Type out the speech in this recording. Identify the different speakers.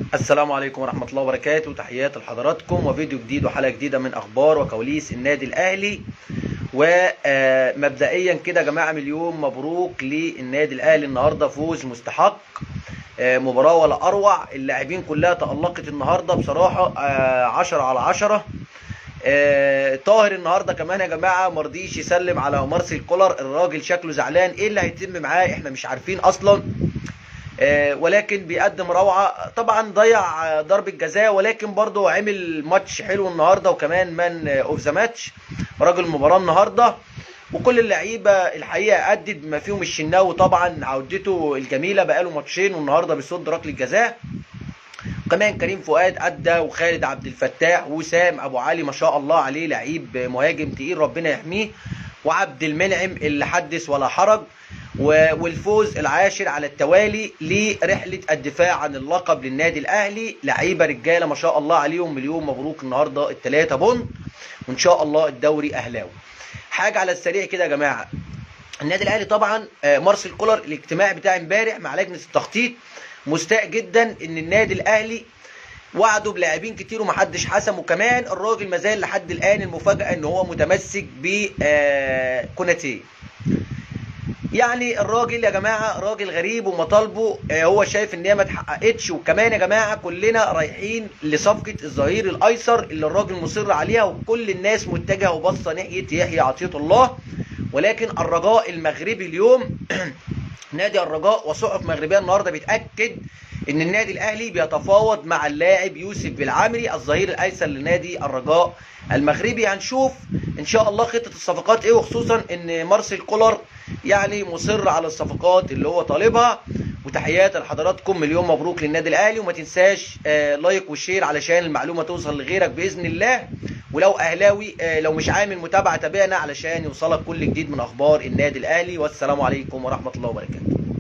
Speaker 1: السلام عليكم ورحمة الله وبركاته. تحياتي لحضراتكم وفيديو جديد وحلقة جديدة من أخبار وكواليس النادي الأهلي. ومبدئيا كده يا جماعة، مليون مبروك للنادي الأهلي، النهاردة فوز مستحق، مباراة ولا أروع. اللاعبين كلها تألقت النهاردة بصراحة، 10 على 10. طاهر النهارده كمان يا جماعة مرضيش يسلم على مارسيل كولر، الراجل شكله زعلان، ايه اللي هيتم معاه احنا مش عارفين اصلا، ولكن بيقدم روعه. طبعا ضيع ضربه جزاء، ولكن برضه عمل ماتش حلو النهارده، وكمان man of the match، راجل المباراة النهارده. وكل اللعيبة الحقيقة ادت بما فيهم الشناوي، طبعا عودته الجميلة بقاله ماتشين والنهارده بيصد ركلة جزاء. كمان كريم فؤاد ادى، وخالد عبد الفتاح، وسام ابو علي ما شاء الله عليه لعيب مهاجم تقيل ربنا يحميه، وعبد المنعم اللي حدث ولا حرج. والفوز العاشر على التوالي لرحلة الدفاع عن اللقب للنادي الاهلي. لعيبة رجاله ما شاء الله عليهم، مليون مبروك النهارده الثلاثة point، وان شاء الله الدوري اهلاوي. حاجة على السريع كده يا جماعة، النادي الاهلي طبعا مارسيل كولر الاجتماع بتاع امبارح مع لجنة التخطيط مستاء جدا ان النادي الاهلي وعدوا بلاعبين كتير ومحدش حسم، وكمان الراجل مازال لحد الان المفاجاة ان هو متمسك ب كوناتي. يعني الراجل يا جماعة راجل غريب، ومطالبه هو شايف ان هي ما اتحققتش. وكمان يا جماعة كلنا رايحين لصفقه الظهير الايسر اللي الراجل مصر عليها، وكل الناس متجهة وباصه ناحية يحيى عطية الله. ولكن الرجاء المغربي اليوم نادي الرجاء وصحف مغربية النهارده بيتاكد ان النادي الاهلي بيتفاوض مع اللاعب يوسف بالعمري الظهير الايسر لنادي الرجاء المغربي. هنشوف ان شاء الله خطه الصفقات ايه، وخصوصا ان مارسيل كولر يعني مصر على الصفقات اللي هو طالبها. وتحياتي لحضراتكم، مليون مبروك للنادي الاهلي، وما تنساش like و share علشان المعلومة توصل لغيرك باذن الله. ولو اهلاوي لو مش عامل متابعه تابعنا علشان يوصلك كل جديد من اخبار النادي الاهلي. والسلام عليكم ورحمة الله وبركاته.